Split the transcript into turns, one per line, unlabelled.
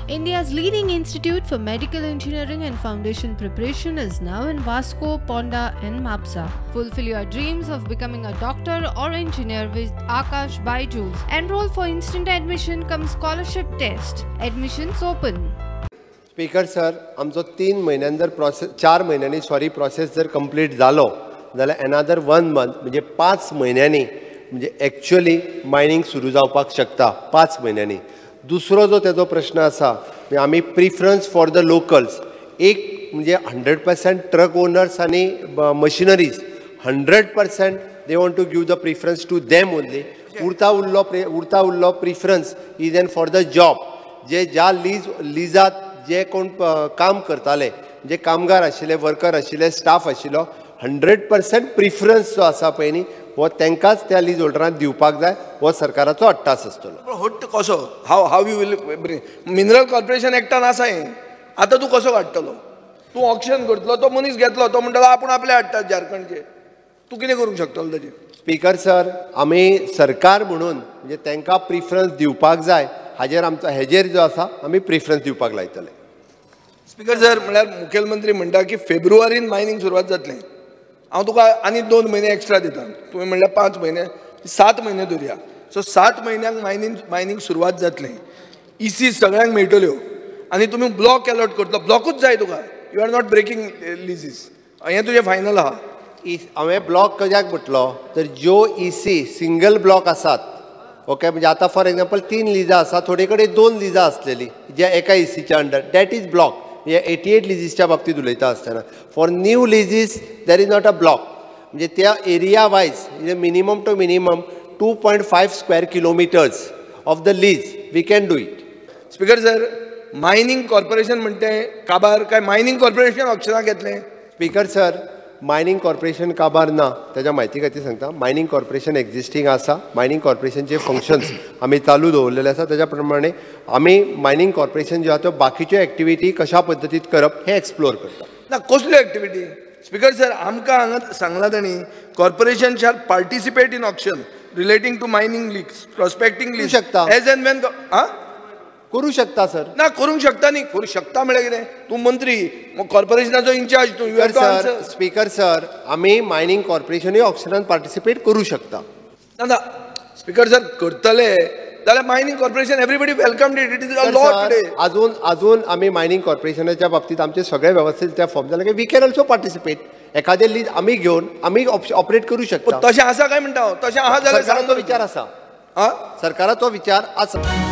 India's leading institute for medical engineering and foundation preparation is now in Vasco, Ponda and Mapsa. Fulfill your dreams of becoming a doctor or engineer with Aakash Byju's. Enroll for instant admission cum scholarship test. Admissions open.
Speaker sir, आमचो 3 म्हयन्यान जर process 4 म्हयन्यांनी sorry process जर complete जालो जाल्यार another 1 month म्हणजे 5 म्हयन्यांनी म्हणजे एक्चुअली मायनींग सुरू जावपाक शकता 5 म्हयन्यांनी. दुसरो जो तेजो प्रश्न आसा म्हणजे आमी प्रिफरन्स फॉर the locals एक म्हणजे 100% ट्रक ओनर्स आनी machineries 100% they want to give the preference to them only. उरता उरलो preference is an for the job जे ज्या लिजात जे कोण काम करताले जे कामगार आशिल्ले वर्कर आशिल्ले स्टाफ आशिल्लो 100% प्रिफरन्स जो आसा पळय न्ही हो तांकांच त्या लीज होल्डरांक दिवपाक जाय हो सरकाराचो अट्टास आसतलो.
हट्ट कसो how you will bring mineral corporation एक्टान आसा हें आतां तूं कसो काडटलो? तूं ऑक्शन करतलो, तो मनीस घेतलो, तो म्हणटलो आपूण आपले हाडटा झारखंडचे, तूं कितें करूंक शकतलो ताजेर?
स्पीकर सर, आमी सरकार म्हणून म्हणजे तांकां प्रिफरन्स दिवपाक जाय हाजेर आमचो हेजेर जो आसा आमी प्रिफरन्स दिवपाक लायतले.
स्पीकर सर, म्हळ्यार मुखेलमंत्री म्हणटा की फेब्रुवारीन मायनींग सुरवात जातलें, हांव तुका आनी 2 म्हयने एक्स्ट्रा दिता, तुवें म्हणल्यार 5 म्हयने 7 म्हयने धरया. सो 7 म्हयन्यांक मायनींग सुरवात जातलें, इसी सगळ्यांक मेळटल्यो आनी तुमी ब्लॉक एलॉट करतलो, ब्लॉकूच जाय तुका, you are not breaking leases, हें तुजें फायनल आहा.
हांवें ब्लॉक कित्याक म्हटलो तर ज्यो इसी सिंगल ब्लॉक आसात ओके म्हणजे आतां फॉर एग्जाम्पल 3 लिजां आसा, थोडे कडेन 2 लिजां आसलेली ज्या एका इसीच्या अंडर, that is block. म्हणजे 88 लिजीसच्या बाबतींत उलयता आसतना for new leases there is not a block म्हणजे त्या एरिया वायज म्हणजे minimum to minimum 2.5 square kilometres of the lease we can do it.
Speaker sir, mining corporation म्हणटे काबार काय मायनींग कॉर्पोरेशन ऑप्शनाक घेतलें?
स्पीकर सर, मायनींग कॉर्पोरेशन काबार ना ताच्या म्हायती खातीर सांगता. मायनींग कॉर्पोरेशन एक्झिस्टींग आसा, मायनींग कॉर्पोरेशनचे फंक्शन्स आमी चालू दवरलेले आसा, ताच्या प्रमाणे आमी मायनींग कॉर्पोरेशन ज्यो आसा त्यो बाकीच्यो एक्टिविटी कशा पद्दतीत करप हें एक्सप्लोर करता.
ना कसल्यो एक्टिविटी? स्पीकर सर, आमकां हांगा सांगलां तांणी corporation shall participate in auction relating to mining lease, prospecting lease
शकता
एज एन वेन.
करूं शकता सर?
ना करूंक शकता न्ही, करूं शकता म्हळ्यार कितें? तूं मंत्री, कॉर्पोरेशनाचो इन्चार्ज तूं.
सर, स्पीकर सर, आमी मायनींग कॉर्पोरेशनूय ऑक्शनान पार्टिसिपेट करूं शकता.
ना ना स्पीकर सर, करतले जाल्यार mining corporation everybody welcome it, it is a law today.
अजून अजून आमी मायनींग कॉर्पोरेशनाच्या बाबतींत आमचे सगळे वेवस्थीत त्या फॉर्म जाल्यार we can also participate. एखादें लीज आमी घेवन आमी ऑपरेट करूं शकता.
तशें आसा काय म्हणटा हांव? तशें आसा जाल्यार
सरकाराचो विचार आसा, सरकाराचो विचार आसा.